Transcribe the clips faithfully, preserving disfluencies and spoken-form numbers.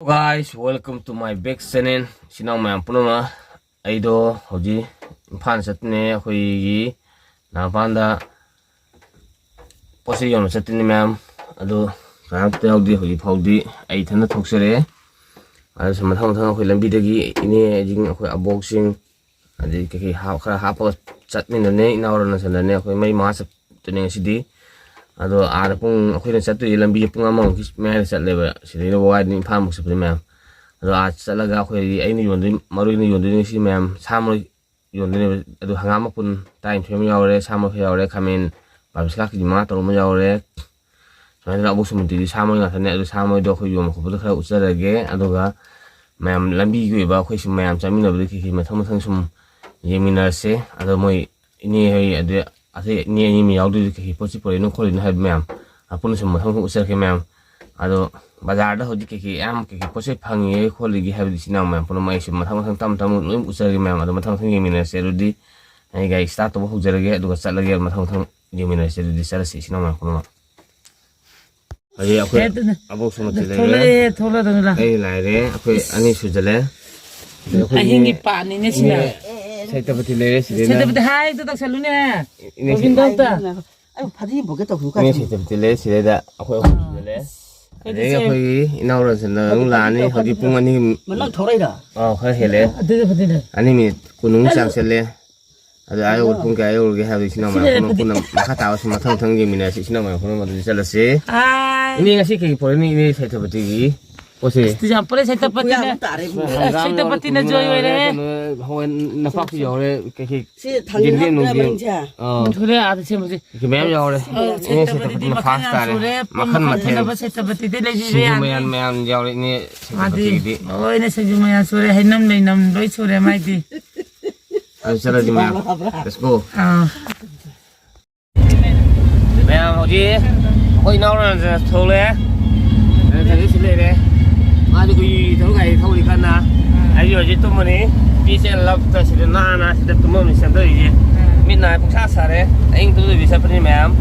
Guys, welcome to my back channel. ꯏꯆꯤꯟ ꯏꯅꯥꯎ ꯃꯌꯥꯝ ꯄꯨꯝꯅꯃꯛ, ꯑꯩꯗꯣ ꯍꯧꯖꯤꯛ ꯏꯝꯐꯥꯜ ꯆꯠꯇꯣꯏꯅꯦ꯫ ꯑꯩꯈꯣꯏꯒꯤ ꯅꯥꯒꯥꯃꯄꯥꯟꯗ ꯄꯣꯠ ꯆꯩ ꯌꯣꯟꯕ ꯆꯠꯇꯣꯏꯅꯦ ꯃꯌꯥꯝ꯫ ꯑꯗꯣ ꯀꯅꯥꯝꯇ ꯌꯥꯎꯗꯦ ꯍꯧꯖꯤꯛ ꯐꯥꯎꯗꯤ, ꯑꯩ ꯏꯊꯟꯇ ꯊꯣꯛꯆꯔꯦ꯫ ꯑꯗꯨꯁꯨ ꯃꯊꯪ ꯃꯊꯪ ꯑꯩꯈꯣꯏ ꯂꯝꯕꯤꯗꯒꯤ ꯏꯅꯦꯁꯤꯡ, ꯑꯩꯈꯣꯏ ꯑꯕꯣꯛꯁꯤꯡ, ꯑꯗꯩ ꯀꯩꯀꯩ ꯍꯥꯞ-, ꯈꯔ ꯍꯥꯞꯄꯒ ꯆꯠꯃꯤꯟꯅꯅꯤ꯫ ꯏꯅꯥꯎ ꯔꯅꯆꯟꯗ꯭ꯔꯅꯦ, ꯑꯩꯈꯣꯏ ꯃꯔꯤ ꯃꯉꯥ ꯆꯠꯇꯣꯏꯅꯦ ꯉꯁꯤꯗꯤ꯫ ꯑꯗꯣ ꯑꯥꯗ ꯄꯨꯡ, ꯑꯩꯈꯣꯏꯅ ꯆꯠꯇꯣꯏꯁꯦ ꯂꯝꯕꯤꯁꯦ ꯄꯨꯡ ꯑꯃꯃꯨꯛꯀꯤ ꯃꯌꯥꯏꯗ ꯆꯠꯂꯦꯕ, ꯁꯤꯗꯩꯅ ꯋꯥꯏꯗꯅ ꯏꯝꯐꯥꯜꯃꯨꯛ ꯆꯠꯄꯁꯦ ꯃꯌꯥꯝ꯫ ꯑꯗꯣ ꯑꯥ ꯆꯠꯂꯒ ꯑꯩꯈꯣꯏꯗꯤ, ꯑꯩꯅ ꯌꯣꯟꯗꯣꯏ, ꯃꯔꯨ ꯑꯣꯏꯅ ꯌꯣꯟꯗꯣꯏꯅꯤ ꯉꯁꯤ ꯃꯌꯥꯝ, ꯁꯥ ꯃꯔꯣꯏ ꯌꯣꯟꯗꯣꯏꯅꯦꯕ꯫ ꯑꯗꯣ ꯍꯪꯒꯥꯝ ꯃꯄꯨꯟ ꯇꯔꯥꯅꯤꯊꯣꯏ ꯑꯃ ꯌꯥꯎꯔꯦ, ꯁꯥ ꯃꯔꯣꯏ ꯈꯔ ꯌꯥꯎꯔꯦ, ꯈꯥꯃꯦꯟ ꯕꯥꯔꯃꯤꯁꯀꯥ ꯀꯦꯖꯤ ꯃꯉꯥ ꯇꯔꯨꯛ ꯑꯃ ꯌꯥꯎꯔꯦ꯫ ꯁꯨꯃꯥꯏꯅ ꯇꯧꯗꯅ ꯑꯕꯣꯛ ꯁꯃꯨꯗ꯭ꯔꯤꯗꯤ ꯁꯥ ꯃꯔꯣꯏ ꯉꯥꯛꯇꯅꯦ꯫ ꯑꯗꯣ ꯁꯥ ꯃꯔꯣꯏꯗꯣ ꯑꯩꯈꯣꯏ ꯌꯣꯟꯕ ꯈꯣꯠꯄꯗꯣ ꯈꯔ ꯎꯠꯆꯔꯒꯦ꯫ ꯑꯗꯨꯒ ꯃꯌꯥꯝ ꯂꯝꯕꯤꯒꯤ ꯑꯣꯏꯕ ꯑꯩꯈꯣꯏ ꯁꯨꯝ ꯃꯌꯥꯝ ꯆꯠꯃꯤꯟꯅꯕꯗ ꯀꯩꯀꯩ ꯃꯊꯪ ꯃꯊꯪ ꯁꯨꯝ ꯌꯦꯡꯃꯤꯟꯅꯔꯁꯦ꯫ ꯑꯗꯣ ꯃꯣꯏ ꯏꯅꯦ ꯍꯣꯏ, ꯑꯗꯩ ꯑꯇꯩ ꯏꯅꯦ ꯑꯅꯤ ꯑꯃ ꯌꯥꯎꯗꯣꯏꯁꯦ ꯀꯩꯀꯩ ꯄꯣꯠ ꯆꯩ ꯄꯨꯔꯛꯏꯅꯣ ꯈꯣꯠꯂꯤꯅꯣ ꯍꯥꯏꯕ ꯃꯌꯥꯝ ꯑꯄꯨꯟꯅ ꯁꯨꯝ ꯃꯊꯪ ꯃꯊꯪ ꯎꯠꯆꯔꯛꯀꯦ ꯃꯌꯥꯝ꯫ ꯑꯗꯣ ꯕꯖꯥꯔꯗ ꯍꯧꯖꯤꯛ ꯀꯩꯀꯩ ꯑꯌꯥꯝꯕ ꯀꯩꯀꯩ ꯄꯣꯠ ꯆꯩ ꯐꯪꯉꯤꯒꯦ ꯈꯣꯠꯂꯤꯒꯦ ꯍꯥꯏꯕꯗꯤ ꯏꯆꯤꯟ ꯏꯅꯥꯎ ꯃꯌꯥꯝ ꯄꯨꯝꯅꯃꯛ ꯑꯩ ꯁꯨꯝ ꯃꯊꯪ ꯃꯊꯪ ꯇꯞ ꯇꯞꯅ ꯂꯣꯏ ꯎꯠꯆꯔꯒꯦ ꯃꯌꯥꯝ꯫ ꯑꯗꯣ ꯃꯊꯪ ꯃꯊꯪ ꯌꯦꯡꯃꯤꯟꯅꯔꯁꯦ꯫ ꯑꯗꯨꯗꯤ ꯑꯩ ꯒꯥꯔꯤ ꯁ꯭ꯇꯥꯔꯠ ꯇꯧꯕ ꯍꯧꯖꯔꯒꯦ, ꯑꯗꯨꯒ ꯆꯠꯂꯒꯦ꯫ ꯃꯊꯪ ꯃꯊꯪ ꯌꯦꯡꯃꯤꯟꯅꯔꯁꯦ꯫ ꯑꯗꯨꯗꯤ ꯆꯠꯂꯁꯤ ꯏꯆꯤꯟ ꯏꯅꯥꯎ ꯃꯌꯥꯝ ꯄꯨꯝꯅꯃꯛ꯫ ꯍꯧꯖꯤꯛ ꯑꯩꯈꯣꯏ ꯍꯦ, ꯑꯗꯨꯅ ꯑꯕꯣꯛ ꯁꯃꯨꯗ꯭ꯔꯤ ꯂꯩꯔꯦ꯫ ꯊꯣꯛꯂꯛꯑꯦ, ꯊꯣꯛꯂꯛꯑꯦ, ꯑꯗꯨꯅ꯫ ꯑꯩ ꯂꯥꯏꯔꯦ꯫ ꯑꯩꯈꯣꯏ ꯑꯅꯤ ꯁꯨꯖꯜꯂꯦ꯫ ꯑꯗꯩ ꯑꯩꯈꯣꯏ ꯑꯍꯤꯡꯒꯤ ꯏꯅꯦ, ꯄꯥꯠꯅꯤꯅꯦ ꯁꯤꯅ꯫ ꯏꯅꯦ ꯁꯩꯇꯄꯇꯤ ꯂꯩꯔꯦ ꯁꯤꯗꯩꯅ꯫ ꯁꯩꯇꯄꯇꯤ ꯍꯥꯏꯗꯣ ꯇꯧꯁꯜꯂꯨꯅꯦ꯫ ꯏꯅꯦ ꯒꯣꯕꯤꯟꯗ ꯑꯝꯇ꯫ ꯑꯩ ꯐꯗꯤ ꯑꯝꯕꯨꯛꯀ ꯇꯧꯕꯤꯌꯨ ꯏꯅꯦ ꯀꯥꯏꯗꯅꯣ꯫ ꯁꯩꯇꯄꯇꯤ ꯂꯩꯔꯦ ꯁꯤꯗꯩꯗ꯫ ꯑꯩꯈꯣꯏ ꯑꯍꯨꯝ ꯁꯨꯖꯜꯂꯦ꯫ ꯑꯩꯈꯣꯏꯗꯤ ꯑꯗꯒꯤ ꯁꯦ ꯑꯩꯈꯣꯏꯒꯤ ꯏꯅꯥꯎ ꯔꯟꯁꯟꯅ ꯑꯃꯨꯛ ꯂꯥꯛꯑꯅꯤ꯫ ꯍꯧꯖꯤꯛ ꯄꯨꯡ ꯑꯅꯤ ꯃꯅꯥꯛ ꯊꯧꯔꯛꯏꯔꯥ? ꯑꯥ, ꯈꯔ ꯍꯦꯜꯂꯦ꯫ ꯑꯗꯨꯗ ꯐꯗꯤꯅꯦ꯫ ꯑꯅꯤ ꯃꯤꯅꯤꯠ ꯀꯨꯟꯃꯨꯛ ꯆꯥꯡ ꯆꯠꯂꯦ꯫ ꯑꯗꯣ ꯑꯥ ꯌꯧꯕꯗ ꯄꯨꯡ ꯀꯌꯥ ꯌꯧꯔꯒꯦ ꯍꯥꯏꯕꯗꯣ ꯏꯆꯤꯟ ꯏꯅꯥꯎ ꯁꯤꯅꯦ ꯃꯌꯥꯝ ꯄꯨꯟꯅ, ꯐꯗꯤ-, ꯄꯨꯟꯅ ꯃꯈꯥ ꯇꯥꯕ ꯁꯨꯝ ꯃꯊꯪ ꯃꯊꯪ ꯌꯦꯡꯃꯤꯟꯅꯔꯁꯤ ꯏꯆꯤꯟ ꯏꯅꯥꯎ ꯃꯌꯥꯝ ꯄꯨꯝꯅꯃꯛ꯫ ꯑꯗꯨꯗꯤ ꯆꯠꯂꯁꯤ꯫ ꯑꯥꯏ꯫ ꯏꯅꯦ, ꯉꯁꯤ ꯀꯩ ꯄꯨꯔꯛꯏꯅꯣ ꯏꯅꯦ ꯁꯩꯇꯄꯇꯤꯒꯤ ꯄꯣꯠꯁꯦ? ꯑꯁ, ꯌꯥꯝ ꯄꯨꯔꯛꯑꯦ ꯁꯩꯇꯄꯇꯤꯅ꯫ ꯈꯨꯌꯥꯝ ꯑꯃ ꯇꯥꯔꯦ ꯏꯕꯨꯡꯉꯣ꯫ ꯑꯁ, ꯍꯪꯒꯥꯝ ꯁꯩꯇꯄꯇꯤꯅ ꯌꯥꯎꯔꯦ, ꯖꯣꯏ ꯀꯣꯕꯤ ꯌꯥꯎꯔꯦ, ꯑꯣꯏꯔꯦ꯫ ꯀꯩꯅꯣ, ꯍꯋꯥꯏ ꯅꯄꯥꯛꯄꯤ ꯌꯥꯎꯔꯦ, ꯀꯩꯀꯩ ꯁꯤ ꯊꯥꯡꯖꯤꯡ ꯌꯦꯟꯗꯦꯝ ꯍꯥꯞꯇ꯭ꯔꯥ ꯅꯨꯡꯗꯦꯝ꯫ ꯃꯅꯤꯡꯁꯦ? ꯑꯥ꯫ ꯎꯝ, ꯊꯨꯔꯦ, ꯑꯥꯗ ꯁꯦꯝꯕꯁꯦ꯫ ꯁꯤ ꯃꯌꯥꯝ ꯌꯥꯎꯔꯦ꯫ ꯑꯧ, ꯏꯅꯦ ꯁꯩꯇꯄꯇꯤꯗꯤ ꯁꯩꯇꯄꯇꯤꯅ ꯃꯈꯜ ꯐꯥꯁ ꯌꯥꯝ ꯇꯥꯔꯦ꯫ ꯁꯨꯔꯦ, ꯃꯈꯜ ꯃꯈꯜ ꯃꯊꯦꯜ꯫ ꯐꯨꯠꯅꯕ ꯁꯩꯇꯄꯇꯤꯗꯤ ꯂꯩꯕꯤꯕ ꯁꯤꯡꯖꯨ ꯌꯥꯅꯤ꯫ ꯃꯌꯥꯟ ꯃꯌꯥꯝ ꯌꯥꯎꯔꯦ ꯏꯅꯦ ꯃꯥꯗꯤ ꯁꯩꯇꯄꯇꯤꯒꯤꯗꯤ꯫ ꯂꯣꯏꯅ ꯁꯤꯡꯖꯨ ꯃꯌꯥꯟ ꯁꯨꯔꯦ, ꯍꯩꯅꯝ ꯂꯩꯅꯝ ꯂꯣꯏ ꯁꯨꯔꯦ ꯃꯥꯏꯗꯤ꯫ ꯑꯗꯨ ꯆꯠꯂꯁꯤ ꯃꯌꯥꯝ꯫ Let's go꯫ ꯑꯥ꯫ ꯃꯌꯥꯝ ꯍꯧꯖꯤꯛ ꯑꯩꯈꯣꯏ ꯏꯅꯥꯎ ꯔꯟꯖꯟ ꯊꯣꯛꯂꯛꯑꯦ꯫ ꯔꯟꯖꯟꯁꯨ ꯁꯤ ꯂꯩꯔꯦ꯫ ꯃꯥꯗꯤ ꯎꯏ ꯇꯧꯔ ꯒꯥꯔꯤ ꯊꯧꯔꯤ ꯀꯟꯅ꯫ ꯑꯩꯁꯨ ꯍꯧꯖꯤꯛ ꯇꯨꯝꯃꯅꯤ꯫ Peace and loveꯇ ꯁꯤꯗ ꯅꯥꯟꯅ ꯁꯤꯗ ꯇꯨꯝꯐꯝꯅꯤ ꯁꯦꯝꯗꯣꯛꯏꯁꯦ꯫ ꯃꯤꯠ ꯅꯥ ꯄꯨꯡꯁꯥ ꯁꯥꯔꯦ꯫ ꯑꯍꯤꯡ ꯇꯨꯝꯗꯕꯤ ꯆꯠꯄꯅꯤ ꯃꯌꯥꯝ꯫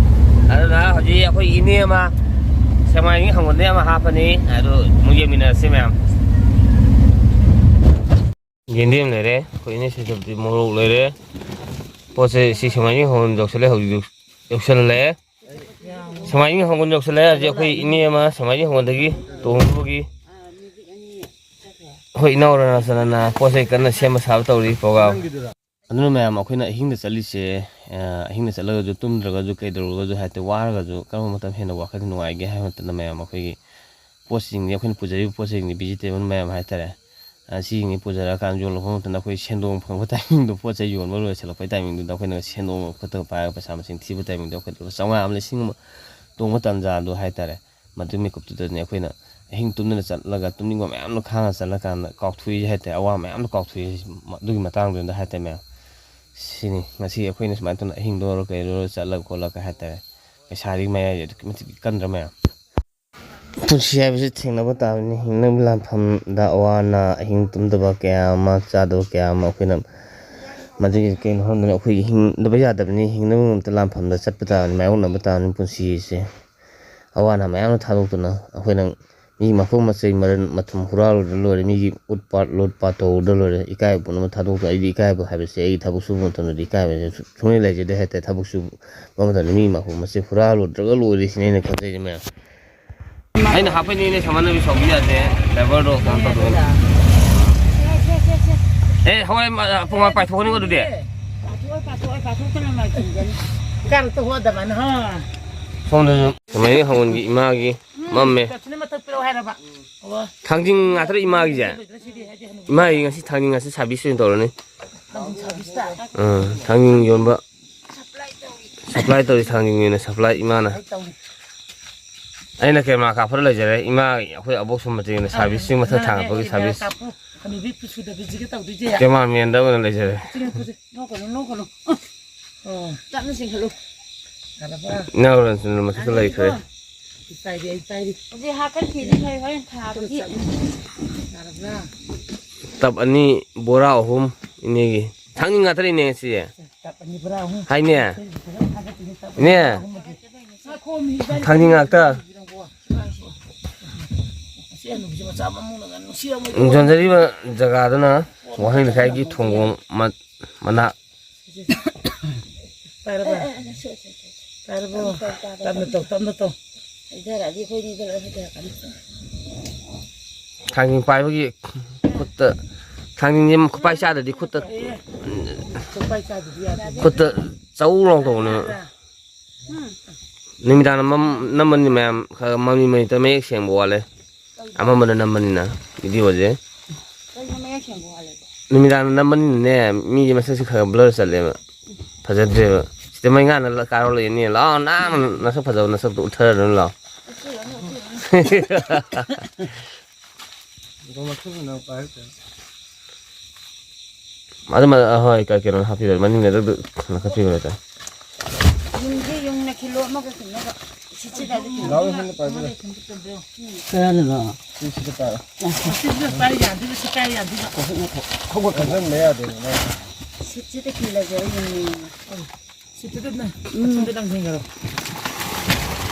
ꯑꯗꯨꯅ ꯍꯧꯖꯤꯛ ꯑꯩꯈꯣꯏ ꯏꯅꯦ ꯑꯃ ꯁꯦꯛꯃꯥꯏꯒꯤ ꯍꯪꯒꯣꯟꯗꯩ ꯑꯃ ꯍꯥꯞꯄꯅꯤ, ꯑꯗꯨ ꯑꯃꯨꯛ ꯌꯦꯡꯃꯤꯟꯅꯔꯁꯤ ꯃꯌꯥꯝ꯫ ꯌꯦꯟꯗꯦꯝ ꯂꯩꯔꯦ, ꯑꯩꯈꯣꯏ ꯏꯅꯦ ꯁꯤꯗꯕꯨꯗꯤ ꯃꯣꯔꯣꯛ ꯂꯩꯔꯦ꯫ ꯄꯣꯠꯁꯦ ꯁꯤ ꯁꯦꯛꯃꯥꯏꯒꯤ ꯍꯪꯒꯣꯟ ꯌꯧꯁꯜꯂꯦ, ꯍꯧꯖꯤꯛ ꯌꯧꯁꯜꯂꯦ꯫ ꯁꯦꯛꯃꯥꯏꯒꯤ ꯍꯪꯒꯣꯟ ꯌꯧꯁꯜꯂꯦ ꯍꯥꯏꯔꯗꯤ ꯑꯩꯈꯣꯏ ꯏꯅꯦ ꯑꯃ ꯁꯦꯛꯃꯥꯏꯒꯤ ꯍꯪꯒꯣꯟꯗꯒꯤ ꯇꯣꯡꯕꯒꯤ ꯑꯩꯈꯣꯏ ꯏꯅꯥꯎ ꯔꯅꯥꯆꯅꯅ ꯄꯣꯠ ꯆꯩ ꯀꯟꯅ ꯁꯦꯝꯕ ꯁꯥꯕ ꯇꯧꯔꯤ ꯄ꯭ꯔꯣꯒ꯭ꯔꯥꯝ꯫ ꯑꯗꯨꯅ ꯃꯌꯥꯝ ꯑꯩꯈꯣꯏꯅ ꯑꯍꯤꯡꯗ ꯆꯠꯂꯤꯁꯦ, ꯑ, ꯑꯍꯤꯡꯗ ꯆꯠꯂꯒꯁꯨ ꯇꯨꯝꯗ꯭ꯔꯒꯁꯨ ꯀꯩꯗꯧꯔꯒꯁꯨ ꯍꯥꯏꯗꯤ ꯋꯥꯔꯒꯁꯨ ꯀꯔꯝꯕ ꯃꯇꯝ ꯍꯦꯟꯅ ꯋꯥꯈꯜ ꯅꯨꯡꯉꯥꯏꯒꯦ ꯍꯥꯏꯕ ꯃꯇꯝꯗ ꯃꯌꯥꯝ ꯑꯩꯈꯣꯏꯒꯤ ꯄꯣꯠꯁꯤꯡꯁꯦ, ꯑꯩꯈꯣꯏꯅ ꯄꯨꯖꯔꯤꯕ ꯄꯣꯠꯁꯤꯡꯁꯦ, ꯚꯤꯖꯤꯇꯦꯕꯜ ꯃꯌꯥꯝ ꯍꯥꯏꯇꯥꯔꯦ, ꯑ, ꯁꯤꯁꯤꯡꯁꯦ ꯄꯨꯖꯔꯛꯑꯀꯥꯟꯗ ꯌꯣꯜꯂꯛꯄ ꯃꯇꯝꯗ ꯑꯩꯈꯣꯏ ꯁꯦꯟꯗꯣꯡ ꯐꯪꯕ ꯇꯥꯏꯃꯤꯡꯗꯣ, ꯄꯣꯠ ꯆꯩ ꯌꯣꯟꯕ ꯂꯣꯏꯁꯤꯜꯂꯛꯄꯩ ꯇꯥꯏꯃꯤꯡꯗꯨꯗ ꯑꯩꯈꯣꯏꯅ ꯁꯦꯟꯗꯣꯡ ꯈꯨꯠꯇ ꯄꯥꯏꯔꯒ ꯄꯩꯁꯥ ꯃꯁꯤꯡ ꯊꯤꯕ ꯇꯥꯏꯃꯤꯡꯗꯣ ꯑꯩꯈꯣꯏ ꯂꯨꯄꯥ ꯆꯥꯝꯃꯉꯥ ꯑꯃ, ꯂꯤꯁꯤꯡ ꯑꯃ ꯇꯣꯡꯕ ꯇꯥꯟꯖꯥꯗꯣ ꯍꯥꯏꯇꯥꯔꯦ꯫ ꯃꯗꯨ ꯃꯤꯀꯨꯞꯇꯨꯗꯅꯦ ꯑꯩꯈꯣꯏꯅ ꯑꯍꯤꯡ ꯇꯨꯝꯗꯅ ꯆꯠꯂꯒ ꯇꯨꯝꯅꯤꯡꯕ ꯃꯌꯥꯝꯗꯣ ꯈꯥꯡꯉ ꯆꯠꯂꯀꯥꯟꯗ ꯀꯥꯎꯊꯣꯛꯏꯁꯦ ꯍꯥꯏꯇꯥꯔꯦ, ꯑꯋꯥ ꯃꯌꯥꯝꯗꯣ ꯀꯥꯎꯊꯣꯛꯏꯁꯦ꯫ ꯑꯗꯨꯒꯤ ꯃꯇꯥꯡꯗꯨꯗ ꯍꯥꯏꯇꯥꯔꯦ ꯃꯌꯥꯝ꯫ ꯁꯤꯅꯤ ꯉꯁꯤ ꯑꯩꯈꯣꯏꯅ ꯁꯨꯃꯥꯏꯅ ꯇꯧꯅ ꯑꯍꯤꯡꯗꯣ ꯑꯣꯏꯔꯣ ꯀꯩꯗꯣ ꯑꯣꯏꯔꯣ ꯆꯠꯂꯒ ꯈꯣꯠꯂꯒ ꯍꯥꯏꯇꯥꯔꯦ꯫ ꯄꯩꯁꯥꯗꯤ ꯃꯌꯥꯏꯁꯦ ꯑꯗꯨꯛꯀꯤ ꯃꯇꯤꯛ ꯀꯟꯗ꯭ꯔꯥ ꯃꯌꯥꯝ? ꯄꯨꯟꯁꯤ ꯍꯥꯏꯕꯁꯤ ꯊꯦꯡꯅꯕ ꯇꯥꯕꯅꯤ꯫ ꯍꯤꯡꯅꯕ ꯂꯥꯟꯐꯝꯗ ꯑꯋꯥ ꯑꯅꯥ, ꯑꯍꯤꯡ ꯇꯨꯝꯗꯕ ꯀꯌꯥ ꯑꯃ, ꯆꯥꯗꯕ ꯀꯌꯥ ꯑꯃ ꯑꯩꯈꯣꯏꯅ ꯃꯗꯨꯒꯤ ꯀꯩꯅꯣ ꯍꯥꯏꯕꯗꯅ ꯑꯩꯈꯣꯏꯒꯤ ꯍꯤꯡꯗꯕ ꯌꯥꯗꯕꯅꯤ꯫ ꯍꯤꯡꯅꯕꯒꯤꯗꯃꯛꯇ ꯂꯥꯟꯐꯝꯗ ꯆꯠꯄ ꯇꯥꯕꯅꯤ, ꯃꯥꯌꯣꯛꯅꯕ ꯇꯥꯕꯅꯤ ꯄꯨꯟꯁꯤꯁꯦ꯫ ꯑꯋꯥ ꯑꯅꯥ ꯃꯌꯥꯝ ꯑꯃ ꯊꯥꯗꯣꯛꯇꯨꯅ ꯑꯩꯈꯣꯏꯅ ꯃꯤ ꯃꯈꯣꯡ ꯃꯆꯩ ꯃꯔꯟ ꯃꯊꯨꯝ ꯍꯨꯔꯥꯜꯂꯨꯗ ꯂꯣꯏꯔꯦ, ꯃꯤꯒꯤ ꯎꯠ ꯄꯥꯠ ꯂꯣꯠ ꯄꯥꯠ ꯇꯧꯔꯨꯗ ꯂꯣꯏꯔꯦ꯫ ꯏꯀꯥꯏꯕ ꯄꯨꯝꯅꯃꯛ ꯊꯥꯗꯣꯛꯇꯨꯅ ꯑꯩꯗꯤ ꯏꯀꯥꯏꯕ ꯍꯥꯏꯕꯁꯦ ꯑꯩ ꯊꯕꯛ ꯁꯨꯕ ꯃꯇꯝꯗꯗꯤ ꯏꯀꯥꯏꯕꯁꯦ ꯁꯨ-, ꯁꯨꯡꯂꯩ ꯂꯩꯖꯗꯦ ꯍꯥꯏꯇꯥꯔꯦ꯫ ꯊꯕꯛ ꯁꯨꯕ ꯃꯇꯝꯗ ꯃꯤ ꯃꯈꯣꯡ ꯃꯆꯩ ꯍꯨꯔꯥꯜꯂꯨꯗ꯭ꯔꯒ ꯂꯣꯏꯔꯦ ꯁꯤꯅꯤ ꯑꯩꯅ ꯈꯟꯖꯩꯁꯦ ꯃꯌꯥꯝ꯫ ꯑꯩꯅ ꯍꯥꯞꯄꯩꯅꯦ ꯁꯃꯥꯟꯅꯕꯤ ꯁꯥꯎꯕꯤ ꯌꯥꯗꯦ꯫ ꯗ꯭ꯔꯥꯏꯚꯔꯗꯣ ꯀꯩꯅꯣ ꯇꯧꯗꯕꯅꯤ꯫ ꯑꯦ, ꯍꯣꯏ, ꯃ-, ꯄꯨꯡ ꯄꯥꯏꯊꯣꯛꯀꯅꯤꯀꯣ ꯑꯗꯨꯗꯤ꯫ ꯄꯥꯊꯣꯛꯑꯣꯏ, ꯄꯥꯊꯣꯛꯑꯣꯏ, ꯄꯥꯊꯣꯛꯇꯅ ꯃꯥꯏ ꯈꯨꯝꯒꯅꯤ꯫ ꯀꯥꯔꯛꯇ ꯍꯣꯗꯕꯅ, ꯍꯥ? ꯁꯣꯝꯗꯁꯨ ꯁꯨꯃꯥꯏꯅ ꯍꯪꯒꯣꯟꯒꯤ ꯏꯃꯥꯒꯤ ꯎꯝ, ꯃꯝꯃꯦ꯫ ꯀꯞꯁꯤꯅ ꯃꯊꯛ ꯄꯤꯔꯛꯑꯣ ꯍꯥꯏꯔꯕ? ꯑꯣ꯫ ꯊꯥꯡꯖꯤꯡ ꯉꯥꯛꯇꯔ ꯏꯃꯥꯒꯤꯁꯦ? ꯂꯣꯏꯗ꯭ꯔ ꯁꯤꯗꯤ, ꯍꯥꯏꯗꯤ ꯍꯅꯨ-, ꯏꯃꯥꯒꯤ ꯉꯁꯤ ꯊꯥꯡꯖꯤꯡ ꯉꯥꯛꯇ ꯁꯥꯔꯚꯤꯁ ꯑꯣꯏꯅ ꯇꯧꯔꯅꯤ꯫ ꯊꯥꯡꯖꯤꯡ ꯁꯥꯔꯚꯤꯁꯁꯇ? ꯑꯥ, ꯊꯥꯡꯖꯤꯡ ꯌꯣꯟꯕ꯫ ꯁꯄ꯭ꯂꯥꯏ ꯇꯧꯔꯤ꯫ ꯁꯄ꯭ꯂꯥꯏ ꯇꯧꯔꯤ, ꯊꯥꯡꯖꯤꯡ ꯑꯣꯏꯅ ꯁꯄ꯭ꯂꯥꯏ ꯏꯃꯥꯅ꯫ ꯁꯄ꯭ꯂꯥꯏ ꯇꯧꯔꯤ꯫ ꯑꯩꯅ ꯀꯦꯃꯦꯔꯥ ꯀꯥꯞꯄꯗ ꯂꯩꯖꯔꯦ꯫ ꯏꯃꯥ, ꯑꯩꯈꯣꯏ ꯑꯕꯣꯛ ꯁꯨꯃꯇꯤꯅ ꯑꯥ, ꯁꯥꯔꯚꯤꯁꯁꯤꯡ ꯃꯊꯛ ꯏꯃꯥꯅꯅꯦ ꯊꯥꯡꯒꯠꯄꯒꯤ ꯀꯦꯃꯦꯔꯥ ꯁꯥꯔꯚꯤꯁ꯫ ꯀꯥꯞꯄꯨ, ꯍꯅꯨꯕꯤ ꯄꯨꯁꯨꯗꯕꯤꯁꯤꯒ ꯇꯧꯗꯣꯏꯁꯦ꯫ ꯀꯦꯃꯦꯔꯥꯃꯦꯟꯗ ꯑꯣꯏꯅ ꯂꯩꯖꯔꯦ꯫ ꯁꯤꯅ ꯄꯨꯁꯦ, ꯅꯣꯛꯀꯅꯨ, ꯅꯣꯛꯀꯅꯨ꯫ ꯑꯣ꯫ ꯇꯞꯅ ꯆꯤꯡꯈꯠꯂꯨ꯫ ꯌꯥꯔꯕ꯭ꯔꯥ? ꯏꯅꯥꯎ ꯔꯟꯁꯟꯗꯨ ꯃꯊꯛꯇ ꯂꯩꯈ꯭ꯔꯦ꯫ ꯑꯩ ꯄꯥꯏꯔꯤ, ꯑꯩ ꯄꯥꯏꯔꯤ꯫ ꯍꯧꯖꯤꯛ ꯍꯥꯀꯠꯈꯤꯅꯤ ꯍꯣꯏ, ꯍꯣꯔꯦꯟ ꯊꯥꯕꯒꯤ꯫ ꯌꯥꯔꯕ꯭ꯔꯥ? ꯇꯞ ꯑꯅꯤ, ꯕꯣꯔꯥ ꯑꯍꯨꯝ, ꯏꯅꯦꯒꯤ꯫ ꯊꯥꯡꯖꯤꯡ ꯉꯥꯛꯇꯅꯤꯅꯦ ꯉꯁꯤꯁꯦ꯫ ꯇꯞ ꯑꯅꯤ ꯕꯣꯔꯥ ꯑꯍꯨꯝ꯫ ꯍꯥꯏꯅꯦ꯫ ꯐꯖꯅ ꯊꯥꯒꯠꯇꯣꯏꯅꯦ, ꯇꯞ ꯏꯅꯦ꯫ ꯑꯅꯤ ꯕꯣꯔꯥ ꯑꯍꯨꯝ ꯑꯗꯤ꯫ ꯊꯥꯡꯖꯤꯡ ꯉꯥꯛꯇ꯫ ꯅꯨꯄꯤꯁꯦ ꯃꯆꯥ ꯃꯃꯧꯅꯒ ꯅꯨꯡꯁꯤꯔꯝꯃꯣꯏꯗ꯫ ꯌꯣꯟꯖꯔꯤꯕ ꯖꯒꯥꯗꯨꯅ ꯋꯥꯍꯦꯡ ꯂꯩꯀꯥꯏꯒꯤ ꯊꯣꯡꯒꯣꯡ ꯃ-, ꯃꯅꯥꯛ꯫ ꯄꯥꯏꯔꯕ? ꯄꯥꯏꯔꯕꯣ? ꯇꯞꯅ ꯇꯧ, ꯇꯞꯅ ꯇꯧ꯫ ꯍꯩꯊꯔꯛꯑꯗꯤ ꯑꯩꯈꯣꯏꯅꯤꯗ ꯂꯣꯏ ꯍꯩꯊꯔꯛꯀꯅꯤ꯫ ꯊꯥꯡꯖꯤꯡ ꯄꯥꯏꯕꯒꯤ ꯈꯨꯠꯇ, ꯊꯥꯡꯖꯤꯡꯁꯦ ꯈꯨꯄꯥꯏ ꯆꯥꯗ꯭ꯔꯗꯤ ꯈꯨꯠꯇ, ꯈꯨꯠꯄꯥꯏ ꯆꯥꯗ꯭ꯔꯗꯤ ꯌꯥꯗꯦ꯫ ꯈꯨꯠꯇ ꯆꯧ ꯂꯥꯎ ꯇꯧꯕꯅꯦ꯫ ꯅꯨꯃꯤꯗꯥꯡ ꯃꯝ-, ꯅꯝꯕꯅꯤ ꯃꯌꯥꯝ, ꯈꯔ ꯃꯝꯂꯤ ꯃꯃꯤꯠꯇ ꯃꯌꯦꯛ ꯁꯦꯡꯕ ꯋꯥꯠꯂꯦ꯫ ꯑꯃꯝꯕꯗ ꯅꯝꯕꯅꯤꯅ ꯚꯤꯗꯤꯑꯣꯁꯦ꯫ ꯀꯩꯅꯣ ꯃꯌꯦꯛ ꯁꯦꯡꯕ ꯋꯥꯠꯂꯦꯕꯣ? ꯅꯨꯃꯤꯗꯥꯡꯗ ꯅꯝꯕꯅꯤꯅꯅꯦ, ꯃꯤꯒꯤ ꯃꯁꯛꯁꯦ ꯈꯔ ꯈꯔ ꯕ꯭ꯂꯔ ꯆꯠꯂꯦꯕ꯫ ꯐꯖꯗ꯭ꯔꯦꯕ꯫ ꯁꯤꯗ ꯃꯩꯉꯥꯟꯅ ꯂ-, ꯀꯥꯔꯣꯜꯂꯛꯏꯅꯦ꯫ ꯂꯥꯛꯑꯣ, ꯅꯥꯟꯅ ꯅꯁꯛ ꯐꯖꯕ ꯅꯁꯛꯇꯣ ꯎꯠꯊꯔꯗꯣꯏꯅꯤ, ꯂꯥꯛꯑꯣ꯫ ꯑꯗꯨ ꯃ-, ꯑꯍꯣꯏ, ꯀ-, ꯀꯩꯅꯣ ꯍꯥꯞꯄꯤꯔꯣ, ꯃꯅꯤꯡꯗ ꯑꯗꯨ ꯂꯪꯈꯠꯄꯤꯔꯣ ꯍꯦꯛꯇ꯫ ꯌꯨꯝꯗꯤ ꯌꯨꯝꯅ ꯀꯤꯂꯣ ꯑꯃꯒ ꯀꯨꯟꯅꯕ꯫ ꯁꯤꯠꯁꯤꯗ ꯑꯗꯨ ꯂꯥꯎ, ꯍꯦꯟꯅ ꯄꯥꯏꯕꯤꯔꯣ꯫ ꯀꯌꯥꯅꯣ? ꯁꯤ ꯁꯤꯗ ꯄꯥꯏꯔꯣ꯫ ꯁꯤꯠꯁꯤꯗ ꯄꯥꯏ ꯌꯥꯗꯣꯏꯕ, ꯁꯤ ꯄꯥꯏ ꯌꯥꯗꯣꯏꯕ꯫ ꯍꯧꯒꯠ-, ꯍꯧꯒꯠ-, ꯍꯧꯒꯠꯍꯟꯕ ꯌꯥꯗꯦꯕ, ꯅꯪ꯫ ꯁꯤꯠꯁꯤꯗ ꯀꯤꯂꯒꯦ ꯑꯩ ꯌꯨꯝꯅ꯫ ꯁꯤꯠꯇꯨꯗꯅꯦ, ꯎꯝ꯫ ꯁꯤꯠꯇꯨꯗ ꯂꯪꯁꯤꯟꯈ꯭ꯔꯣ꯫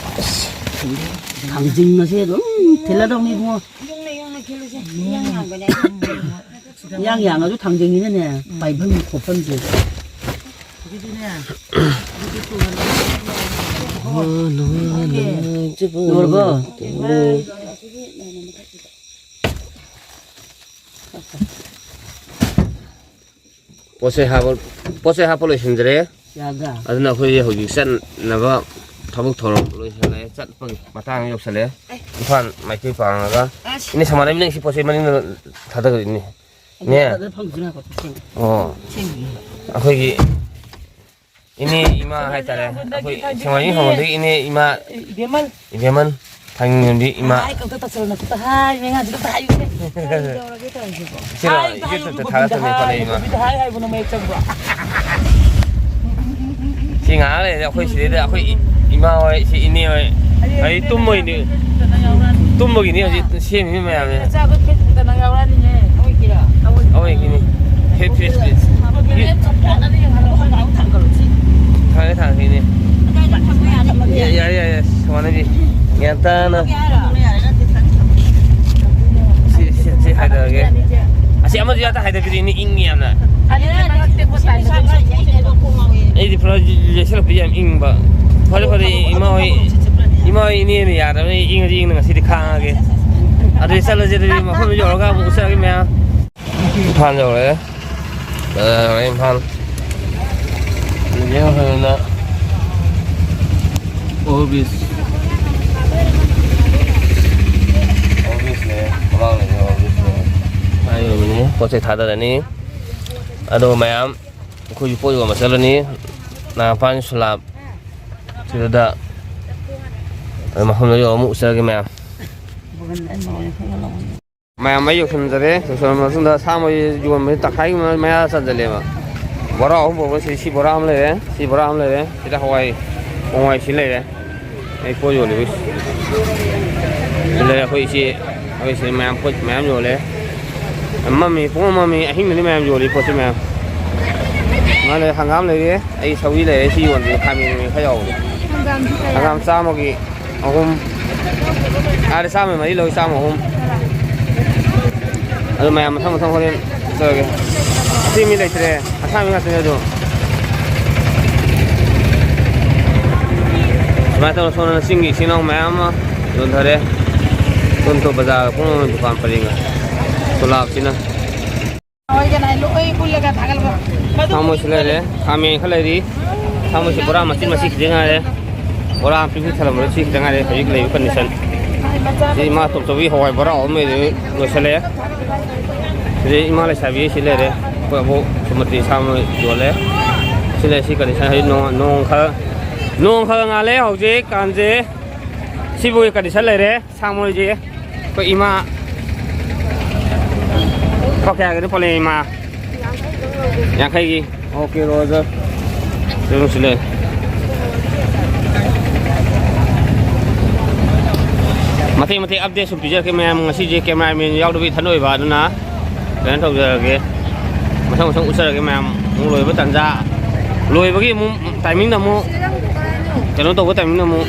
ꯊꯥꯡꯖꯤꯡ ꯑꯁꯦ ꯑꯗꯨꯝ ꯊꯤꯜꯂꯗꯧꯅꯤ ꯏꯕꯨꯡꯉꯣ꯫ ꯌꯨꯝꯅ ꯌꯨꯝꯅ ꯊꯤꯜꯂꯨꯁꯦ꯫ ꯏꯌꯥꯡ ꯌꯥꯡꯕꯅꯦ꯫ ꯏꯌꯥꯡ ꯌꯥꯡꯉꯁꯨ ꯊꯥꯡꯖꯤꯡꯅꯤꯅꯅꯦ, ꯄꯥꯏꯐꯝ ꯈꯣꯠꯐꯝꯁꯦ꯫ ꯑꯗꯨꯗꯤꯅꯦ, ꯑꯗꯨꯗꯤ ꯇꯨꯍꯜꯂꯣ꯫ ꯂꯣꯏꯔꯕꯣ? ꯄꯣꯠ ꯆꯩ ꯍꯥꯞꯄ, ꯄꯣꯠ ꯆꯩ ꯍꯥꯞꯄ ꯂꯣꯏꯁꯤꯟꯖꯔꯦ꯫ ꯌꯥꯗ꯭ꯔꯥ? ꯑꯗꯨꯅ ꯑꯩꯈꯣꯏ ꯍꯧꯖꯤꯛ ꯆꯠꯅꯕ ꯊꯕꯛ ꯊꯧꯔꯝ ꯂꯣꯏꯁꯤꯜꯂꯛꯑꯦ꯫ ꯆꯠꯄꯒꯤ ꯃꯇꯥꯡ ꯌꯧꯁꯜꯂꯛꯑꯦ꯫ ꯑꯦ꯫ ꯏꯝꯐꯥꯜ ꯃꯥꯏꯀꯩ ꯄꯥꯡꯉꯒ꯫ ꯑꯁ꯫ ꯏꯅꯦ ꯁꯃꯥꯅꯕꯤ, ꯅꯪ ꯁꯤ ꯄꯣꯠ ꯆꯩ ꯃꯅꯤꯡꯗ ꯊꯥꯗꯒꯗꯣꯏꯅꯤ꯫ ꯅꯦ꯫ ꯑꯗꯨ ꯐꯪꯗ꯭ꯔꯤ ꯉꯥꯏꯈꯣ, ꯁꯦꯡ-, ꯑꯣ꯫ ꯁꯦꯡꯕꯤꯌꯨ꯫ ꯑꯩꯈꯣꯏꯒꯤ ꯏꯅꯦ ꯏꯃꯥ ꯍꯥꯏꯇꯥꯔꯦ꯫ ꯑꯩꯈꯣꯏ ꯁꯦꯡꯃꯥꯏꯕꯤ ꯈꯣꯡꯕꯗꯒꯤ ꯏꯅꯦ ꯏꯃꯥ ꯏꯕꯦꯝꯃꯜ꯫ ꯏꯕꯦꯝꯃꯜ ꯊꯥꯡꯖꯤꯡ ꯌꯣꯟꯕꯤ ꯏꯃꯥ꯫ ꯍꯥꯏ ꯀꯧꯇ ꯇꯧꯁꯜꯂꯣ, ꯅꯈꯨꯠꯇ ꯍꯥꯏ, ꯃꯌꯥꯡꯁꯦ ꯀꯧꯇ ꯍꯥꯏꯌꯨꯁꯦ꯫ ꯀꯔꯤ ꯇꯧꯔꯒꯦ ꯇꯧꯔꯤꯁꯤꯕꯣ? ꯏꯆꯦ ꯂꯥꯛꯑꯣ, ꯍꯥꯏ, ꯏꯆꯦ ꯍꯥꯏ, ꯇꯨ-, ꯇꯨ-, ꯒꯣꯕꯤꯟꯗ ꯊꯥꯒꯠꯄꯅꯦ ꯍꯥꯏ, ꯈꯣꯠꯂꯦ ꯏꯃꯥ꯫ ꯒꯣꯕꯤꯟꯗ ꯍꯥꯏ ꯍꯥꯏꯕꯅ ꯃꯌꯦꯛ ꯆꯪꯕ꯭ꯔꯣ? ꯁꯤ ꯉꯥꯏꯍꯥꯛ ꯂꯩꯔꯗꯤ ꯑꯩꯈꯣꯏ ꯁꯤꯗꯩꯗ ꯑꯩꯈꯣꯏ ꯏ-, ꯏꯃꯥ ꯍꯣꯏ, ꯁꯤ ꯏꯅꯦ ꯍꯣꯏ꯫ ꯑꯩ ꯇꯨꯝꯕꯒꯤꯅꯦ꯫ ꯇꯨꯝꯕꯒꯤꯅꯦ ꯍꯧꯖꯤꯛ ꯁꯦꯝꯃꯤꯕ ꯃꯌꯥꯝꯁꯦ꯫ ꯑꯆꯥꯄꯣꯠ ꯐꯦꯠꯇꯅ ꯌꯥꯎꯔꯛꯑꯅꯤꯅꯦ꯫ ꯑꯩꯈꯣꯏꯒꯤꯔꯣ? ꯑꯩꯈꯣꯏꯒꯤꯅꯤ꯫ ꯐꯦꯠ, ꯐꯦꯠ, ꯐꯦꯠ꯫ ꯊꯥꯡꯒꯠꯂꯣ, ꯁꯤ꯫ ꯊꯥꯡꯒꯦ, ꯊꯥꯡꯒꯦꯅꯦ꯫ ꯑꯗꯥꯏꯗ ꯊꯝꯕ ꯌꯥꯅꯤ꯫ ꯌꯥ-, ꯌꯥꯔꯦ, ꯌꯥꯔꯦ, ꯌꯥꯔꯦ꯫ ꯁꯃꯥꯅꯕꯤ꯫ ꯒ꯭ꯌꯥꯟ ꯇꯥꯅ꯫ ꯊꯝꯕ ꯌꯥꯔꯦ, ꯅꯠꯇꯦ, ꯊꯝꯃꯦ, ꯊꯝꯃꯦ꯫ ꯌꯥꯗ ꯍꯥꯏꯗꯕꯤꯔꯤꯅꯤ, ꯏꯪꯉꯤ ꯌꯥꯝꯅ꯫ ꯑꯗꯨꯅ ꯃꯔꯛꯇ ꯄꯣꯠ ꯇꯥꯏ꯫ ꯑꯩꯗꯤ ꯐꯨꯔꯤꯠ ꯂꯩꯁꯜꯂꯛꯄ ꯌꯥꯝ ꯏꯪꯕ꯫ ꯐꯔꯦ, ꯐꯔꯦ, ꯏꯃꯥ ꯍꯣꯏ, ꯏꯃꯥ ꯍꯣꯏ, ꯏꯅꯦꯅ ꯌꯥꯗꯕꯅꯤ, ꯏꯪꯉꯁꯨ ꯏꯪꯅ ꯉꯁꯤꯗꯤ ꯈꯥꯡꯉꯒꯦ꯫ ꯑꯗꯨꯗꯤ ꯆꯠꯂꯁꯦ, ꯑꯗꯨꯗꯤ ꯃꯐꯝꯗꯨ ꯌꯧꯔꯒ ꯑꯃꯨꯛ ꯎꯠꯆꯔꯒꯦ ꯃꯌꯥꯝ꯫ ꯏꯝꯐꯥꯜ ꯌꯧꯔꯛꯑꯦ꯫ ꯕꯖꯥꯔ ꯌꯧꯔꯛꯑꯦ, ꯏꯝꯐꯥꯜ꯫ ꯌꯦꯡꯉꯣ ꯐꯖꯅ꯫ ꯑꯣ ꯕꯤꯁ꯫ ꯑꯣ ꯕꯤꯁꯅꯦ꯫ ꯃꯃꯥꯡ ꯂꯩꯕ ꯑꯣ ꯕꯤꯁꯅꯦ꯫ ꯍꯥꯏꯔꯤꯕꯅꯤ꯫ ꯄꯣꯠ ꯆꯩ ꯊꯥꯗꯔꯅꯤ꯫ ꯑꯗꯣ ꯃꯌꯥꯝ ꯑꯩꯈꯣꯏꯁꯨ ꯄꯣꯠ ꯌꯣꯟꯕ ꯆꯠꯂꯅꯤ꯫ ꯅꯥꯒꯥꯃꯄꯥꯟ ꯁꯨꯂꯥꯞ ꯁꯤꯗ ꯃꯐꯝꯗ ꯌꯧꯔ ꯑꯃꯨꯛ ꯎꯠꯆꯔꯒꯦ ꯃꯌꯥꯝ꯫ ꯃꯌꯥꯝ ꯑꯩ ꯌꯧꯁꯤꯟꯖꯔꯦ꯫ ꯌꯧꯁꯤꯜꯂ ꯃꯇꯨꯡꯗ ꯁꯥ ꯃꯔꯣꯏ ꯌꯣꯟꯕꯁꯤ ꯇꯪꯈꯥꯏꯒꯤ ꯃꯌꯥ ꯆꯟꯖꯜꯂꯦꯕ꯫ ꯕꯣꯔꯥ ꯑꯍꯨꯝ ꯐꯥꯎꯕ ꯁꯤ, ꯁꯤ ꯕꯣꯔꯥ ꯑꯃ ꯂꯩꯔꯦ, ꯁꯤ ꯕꯣꯔꯥ ꯑꯃ ꯂꯩꯔꯦ, ꯁꯤꯗ ꯍꯋꯥꯏ, ꯄꯣꯡ ꯍꯋꯥꯏ ꯁꯤ ꯂꯩꯔꯦ꯫ ꯑꯩ ꯄꯣꯠ ꯌꯣꯜꯂꯤꯕ ꯁꯤ ꯂꯩꯔꯦ꯫ ꯑꯩꯈꯣꯏ ꯏꯆꯦ, ꯑꯩꯈꯣꯏ ꯏꯆꯦ ꯃꯌꯥꯝ ꯄꯣꯠ ꯃꯌꯥꯝ ꯌꯣꯜꯂꯦ꯫ ꯃꯝꯃꯤ, ꯄꯨꯡꯃꯝ ꯃꯝꯃꯤ, ꯑꯍꯤꯡꯗꯅꯤ ꯃꯌꯥꯝ ꯌꯣꯜꯂꯤ ꯄꯣꯠꯁꯤ ꯃꯌꯥꯝ꯫ ꯃꯥ ꯂꯩꯔꯦ, ꯍꯪꯒꯥꯝ ꯂꯩꯔꯦ, ꯑꯩ ꯁꯧꯒ꯭ꯔꯤ ꯂꯩꯔꯦ, ꯁꯤ ꯌꯣꯟꯕꯤꯌꯨ, ꯈꯥꯃꯦꯟ ꯅꯨꯡꯃꯦꯟ ꯈꯔ ꯌꯥꯎꯕꯅꯦ꯫ ꯍꯪꯒꯥꯝꯁꯨ ꯀꯌꯥ? ꯍꯪꯒꯥꯝ ꯆꯥꯝꯃꯒꯤ ꯑꯍꯨꯝ꯫ ꯑꯥꯗ ꯆꯥꯝꯃ ꯃꯔꯤ ꯂꯧꯏ, ꯆꯥꯝꯃ ꯑꯍꯨꯝ꯫ ꯑꯗꯨ ꯃꯌꯥꯝ ꯃꯊꯪ ꯃꯊꯪ ꯍꯣꯔꯦꯟ ꯆꯠꯂꯒꯦ꯫ ꯑꯇꯩ ꯃꯤ ꯂꯩꯇ꯭ꯔꯦ, ꯑꯁꯥꯝ ꯃꯤ ꯉꯥꯛꯇꯅꯦ ꯑꯗꯨ꯫ ꯁꯨꯃꯥꯏꯅ ꯇꯧꯅ ꯁꯣꯝꯗꯅ ꯆꯤꯡꯒꯤ ꯏꯆꯤꯜ ꯏꯅꯥꯎ ꯃꯌꯥꯝ ꯑꯃ ꯌꯣꯟꯊꯔꯦ꯫ ꯁꯣꯝꯗ ꯕꯖꯥꯔꯒ ꯄꯨꯝꯅꯃꯛ ꯗꯨꯀꯥꯟ ꯄꯔꯦꯡꯒ ꯁꯣꯂꯥꯞꯁꯤꯅ꯫ ꯁꯥꯃꯣꯏꯁꯨ ꯂꯩꯔꯦ, ꯈꯥꯃꯦꯟ ꯈꯔ ꯂꯩꯔꯤ꯫ ꯁꯥꯃꯣꯏꯁꯤ ꯕꯣꯔꯥ ꯃꯆꯤꯟ ꯃꯆꯤ ꯈꯤꯇꯪ ꯉꯥꯏꯔꯦ꯫ ꯕꯣꯔꯥ ꯑꯃ ꯄꯤꯛ ꯄꯤꯛ ꯊꯜꯂꯝꯕꯗꯣ ꯁꯤ ꯈꯤꯇꯪ ꯉꯥꯏꯔꯦ ꯍꯧꯖꯤꯛ ꯂꯩꯕ condition꯫ ꯁꯤ ꯏꯃꯥ ꯇꯣꯝꯆꯧꯕꯤ ꯍꯋꯥꯏ ꯕꯣꯔꯥ ꯑꯍꯨꯝ ꯂꯩꯔꯦ, ꯂꯣꯏꯁꯤꯜꯂꯦ꯫ ꯁꯤꯗꯩ ꯏꯃꯥ ꯂꯩꯁꯥꯕꯤ ꯁꯤ ꯂꯩꯔꯦ꯫ ꯑꯩꯈꯣꯏ ꯑꯕꯣꯛ ꯁꯨꯃꯇꯤ ꯁꯥꯃꯣꯏ ꯌꯣꯜꯂꯦ꯫ ꯁꯤ ꯂꯩ, ꯁꯤ condition ꯍꯧꯖꯤꯛ ꯅꯣꯡ, ꯅꯣꯡ ꯈꯔ, ꯅꯣꯡ ꯈꯔ ꯉꯥꯜꯂꯦ ꯍꯧꯖꯤꯛ ꯀꯥꯟꯁꯦ꯫ ꯁꯤꯕꯨ condition ꯂꯩꯔꯦ꯫ ꯁꯥꯃꯣꯏꯁꯦ ꯑꯩꯈꯣꯏ ꯏꯃꯥ ꯂꯨꯄꯥ ꯀꯌꯥꯒꯤꯅꯣ ꯄꯣꯜꯂꯛꯑꯦ ꯏꯃꯥ? ꯌꯥꯡꯈꯩꯒꯤ꯫ Okay, Roger. ꯌꯦꯡꯉꯨꯁꯤ ꯂꯩ꯫ ꯃꯇꯦꯛ ꯃꯇꯦꯛ update ꯁꯨꯝ ꯄꯤꯖꯔꯛꯀꯦ ꯃꯌꯥꯝ꯫ ꯉꯁꯤꯁꯦ cameraman ꯌꯥꯎꯗꯕ ꯏꯊꯟ ꯑꯣꯏꯕ, ꯑꯗꯨꯅ ꯀꯩꯅꯣ ꯇꯧꯖꯔꯒꯦ, ꯃꯊꯪ ꯃꯊꯪ ꯎꯠꯆꯔꯒꯦ ꯃꯌꯥꯝ꯫ ꯑꯃꯨꯛ ꯂꯣꯏꯕ ꯇꯥꯟꯖꯥ, ꯂꯣꯏꯕꯒꯤ ꯑꯃꯨꯛ timingꯗ ꯑꯃꯨꯛ, ꯀꯩꯅꯣ ꯇꯧꯕ timingꯗ ꯑꯃꯨꯛ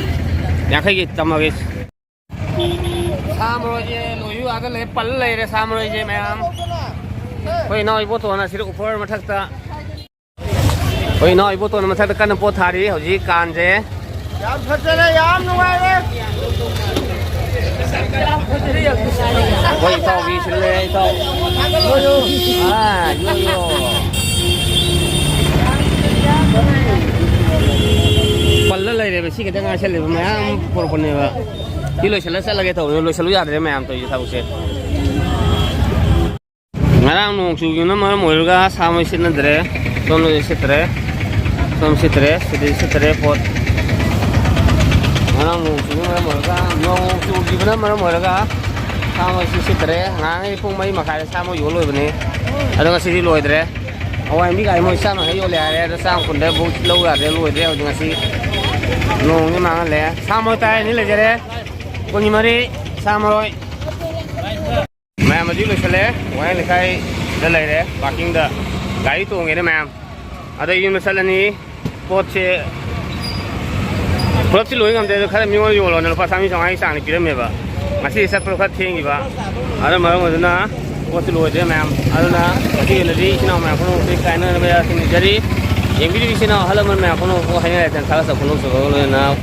ꯌꯥꯡꯈꯩꯒꯤ ꯇꯝꯃꯒꯦ꯫ ꯁꯥ ꯃꯔꯣꯏꯁꯦ ꯂꯣꯏꯁꯨ ꯑꯥꯗ ꯂꯩ, ꯄꯜ ꯂꯩꯔꯦ ꯁꯥ ꯃꯔꯣꯏꯁꯦ ꯃꯌꯥꯝ꯫ ꯑꯩꯈꯣꯏ ꯏꯅꯥꯎ ꯏꯕꯣꯇꯣꯟ ꯑꯁꯤꯗ ꯎꯐꯔ ꯃꯊꯛꯇ, ꯑꯩꯈꯣꯏ ꯏꯅꯥꯎ ꯏꯕꯣꯇꯣꯟ ꯃꯊꯛꯇ ꯀꯟꯅ ꯄꯣꯠ ꯊꯥꯔꯤ ꯍꯧꯖꯤꯛ ꯀꯥꯟꯁꯦ꯫ ꯌꯥꯝ ꯐꯖꯔꯦ, ꯌꯥꯝ ꯅꯨꯡꯉꯥꯏꯔꯦ꯫ ꯑꯩꯈꯣꯏ ꯏꯇꯥꯎꯕꯤ ꯁꯤꯗ ꯂꯩꯔꯦ, ꯏꯇꯥꯎ꯫ ꯑꯥ, ꯌꯣ, ꯌꯣ꯫ ꯄꯜꯂ ꯂꯩꯔꯦꯕ, ꯁꯤ ꯈꯛꯇ ꯉꯥꯏꯁꯜꯂꯦꯕ, ꯃꯌꯥꯝ ꯄꯨꯔꯛꯄꯅꯦꯕ꯫ ꯁꯤ ꯂꯣꯏꯁꯤꯜꯂ ꯆꯠꯂꯒꯦ ꯇꯧꯕꯅꯦ, ꯂꯣꯏꯁꯤꯜꯂꯨ ꯌꯥꯗ꯭ꯔꯦ ꯃꯌꯥꯝ ꯇꯧꯔꯤꯁꯦ ꯊꯕꯛꯁꯦ꯫ ꯉꯔꯥꯡ ꯅꯣꯡ ꯆꯨꯈꯤꯕꯅ ꯃꯔꯝ ꯑꯣꯏꯔꯒ ꯁꯥ ꯃꯣꯏ ꯁꯤꯠꯅꯗ꯭ꯔꯦ꯫ ꯁꯣꯝꯗꯗꯤ ꯁꯤꯠꯇ꯭ꯔꯦ꯫ ꯁꯣꯝ ꯁꯤꯠꯇ꯭ꯔꯦ꯫ ꯁꯤꯗꯤ ꯁꯤꯠꯇ꯭ꯔꯦ ꯄꯣꯠ꯫ ꯉꯔꯥꯡ ꯅꯣꯡ ꯆꯨꯕꯅ ꯃꯔꯝ ꯑꯣꯏꯔꯒ, ꯅꯣꯡ ꯆꯨꯈꯤꯕꯅ ꯃꯔꯝ ꯑꯣꯏꯔꯒ ꯁꯥ ꯃꯣꯏꯁꯤ ꯁꯤꯠꯇ꯭ꯔꯦ꯫ ꯉꯔꯥꯡꯉꯩ ꯄꯨꯡ ꯃꯔꯤ ꯃꯈꯥꯏꯗ ꯁꯥ ꯃꯣꯏ ꯌꯣꯜ ꯂꯣꯏꯕꯅꯦ꯫ ꯑꯗꯣ ꯉꯁꯤꯗꯤ ꯂꯣꯏꯗ꯭ꯔꯦ꯫ ꯍꯋꯥꯏ ꯃꯨꯕꯤ ꯒꯥꯔꯤ ꯃꯣꯏ ꯆꯥꯝꯃ ꯌꯥꯡꯈꯩ ꯌꯣꯜꯂꯦ ꯍꯥꯏꯔꯦ꯫ ꯑꯗꯣ ꯆꯥꯝꯃ ꯀꯨꯟꯗ ꯕꯨꯛ ꯂꯧ ꯌꯥꯗ꯭ꯔꯦ, ꯂꯣꯏꯗ꯭ꯔꯦ ꯍꯧꯖꯤꯛ ꯉꯁꯤ꯫ ꯅꯣꯡꯁꯦ ꯃꯥꯡꯍꯜꯂꯦ꯫ ꯁꯥ ꯃꯔꯣꯏ ꯇꯥꯏ ꯑꯅꯤ ꯂꯩꯖꯔꯦ꯫ ꯀꯨꯟꯒꯤ ꯃꯔꯤ ꯁꯥ ꯃꯔꯣꯏ꯫ ꯃꯌꯥꯝ ꯑꯗꯨ ꯂꯣꯏꯁꯤꯜꯂꯦ꯫ ꯋꯥꯍꯦꯡ ꯂꯩꯀꯥꯏꯗ ꯂꯩꯔꯦ, ꯄꯥꯔꯀꯤꯡꯗ ꯒꯥꯔꯤ ꯇꯣꯡꯉꯦꯅꯦ ꯃꯌꯥꯝ꯫ ꯑꯗ ꯌꯨꯝꯗ ꯆꯠꯂꯅꯤ꯫ ꯄꯣꯠꯁꯦ ꯄꯨꯂꯞꯁꯤ ꯂꯣꯏ ꯉꯝꯗꯦ꯫ ꯑꯗꯣ ꯈꯔ ꯃꯤꯉꯣꯟꯗ ꯌꯣꯜꯂꯣꯅ ꯂꯨꯄꯥ ꯆꯥꯝꯃꯔꯤ ꯆꯥꯝꯃꯉꯥꯒꯤ ꯆꯥꯡꯗꯤ ꯄꯤꯔꯝꯃꯦꯕ꯫ ꯉꯁꯤ ꯆꯠꯄꯗꯣ ꯈꯔ ꯊꯦꯡꯈꯤꯕ꯫ ꯑꯗꯨꯅ ꯃꯔꯝ ꯑꯣꯏꯗꯨꯅ ꯄꯣꯠꯁꯤ ꯂꯣꯏꯗ꯭ꯔꯦ ꯃꯌꯥꯝ꯫ ꯑꯗꯨꯅ ꯉꯁꯤ ꯑꯣꯏꯅꯗꯤ ꯏꯆꯤꯟ ꯏꯅꯥꯎ ꯃꯌꯥꯝ ꯄꯨꯝꯅꯃꯛꯁꯤ ꯀꯥꯏꯅꯅꯕ ꯌꯥ ꯊꯤꯡꯖꯔꯤ꯫ ꯌꯦꯡꯕꯤꯔꯤꯕ ꯏꯆꯤꯟ ꯏꯅꯥꯎ ꯑꯍꯜ ꯂꯃꯟ ꯃꯌꯥꯝ ꯄꯨꯝꯅꯃꯛꯄꯨ ꯍꯥꯏꯅꯤꯡꯉꯥꯏ ꯂꯩꯇꯅ ꯊꯥꯒꯠꯆ ꯐꯣꯡꯗꯣꯛꯆꯕꯒ ꯂꯣꯏꯅꯅ